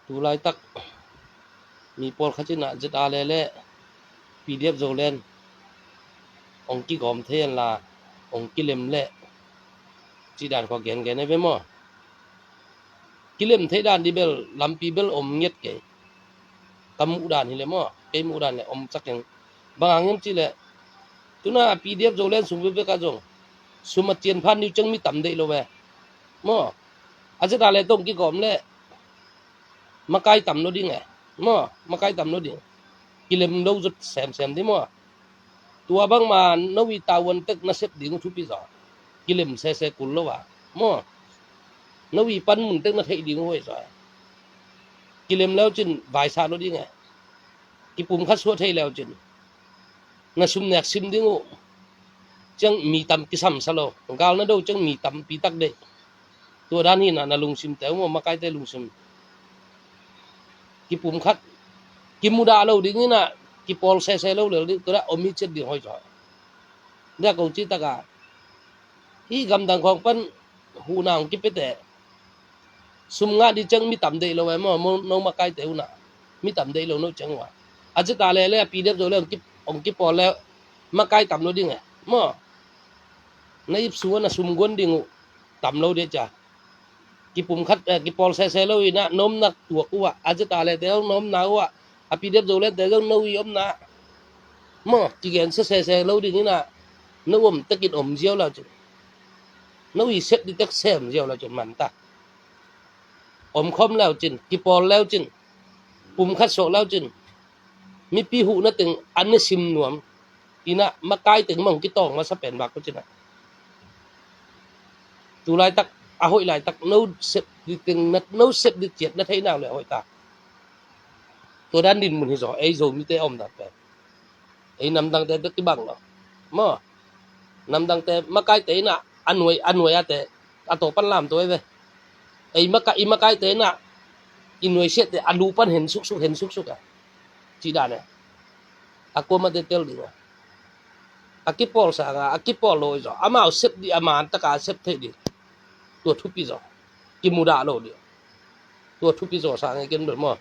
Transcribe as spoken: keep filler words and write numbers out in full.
Tu laitak mi pawlkhat in ah Z R A le P D F Zoland hong kigawm thei hen la, hong kilem leh cih dan khua gengen e ve maw. Kilem thei dan dih bel lampi bel om nget kei. Ka muh dan hi leh maw, kei muh dan leh om cak keng. Bang hang hiam cih leh tu-in ah P D F Zoland sung bekbek ah zong sum a cian phan ding uh ciang mi tam deih lo ve maw. A Z R A le tawh hong kigawm leh makai tam lo ding e maw, makai tam lo ding. Kilem lo zot semsem dih maw. Tua bangmah no i tavuan tek na sep ding uh thupi zaw. Kilem sese kul lo a maw, no i panmun tek na theih ding uh hoih zaw. Kilem leu cin vaisa lo ding e. Kipumkhat suah thei leu cin na sum nek sim ding uh ciang mi tam kisamsa lo. Gal na do ciang mi tampi tak deih. Tua dan hi-in ah na lungsimte uh maw, makaite lungsim kipumkhat, kimudah lo ding in ah kipawl sese lo lel ding, tua dah om hi ciat ding hoih zaw. Dah ko cih tak a hih gamdang khawng pan huhna hong kipiate sum ngah ding ciang mi tam deih lo e maw, no makaite uh nah. Mi tam deih lo no ciang uh a, a Z R A le le a P D F Zoland hong ki, hong kipawl le makai tam lo ding e maw. Na ipsu a na sum guan ding uh tam lo ding cia. Kipumkhat, eh, kipawl sese lo in ah na omna tuak uh ah, a Z R A le te zong na omna uh ah, a P D F Zoland te zong no i omna maw, kigen sese lo ding in ah no om tekin om ziau leu cin, no i sep ding tek sem ziau leu cin man ta. Om khawm leu cin, kipawl leu cin, pumkhat suak leu cin mipi huhna teng a ne sim nuam in ah makai teng mah hong kitawng masa pen bak ko cin ah. Tu laitak a hoih laitak no sep ding teng na, no sep ding ciat na theih nak leh a hoih ta. Tua dan dinmun hi zaw ei Zomite a omdan pen. Ei namdangte bek kibang lo maw. Namdangte makaite in ah a nuai, a nuai ate a tawh pan lamto e ve. Ei maka, i makaite in ah i nuaisiahte a lu pan hen suksuk, hen suksuk a cih dan e. A kuamah te tel ding a, a kipawl sang a, a kipawl lo hi zaw. Amau sep ding a man taka a sep theih ding, tua thupi zaw. Kimudah lo ding, tua thupi zaw sang e ken bel maw.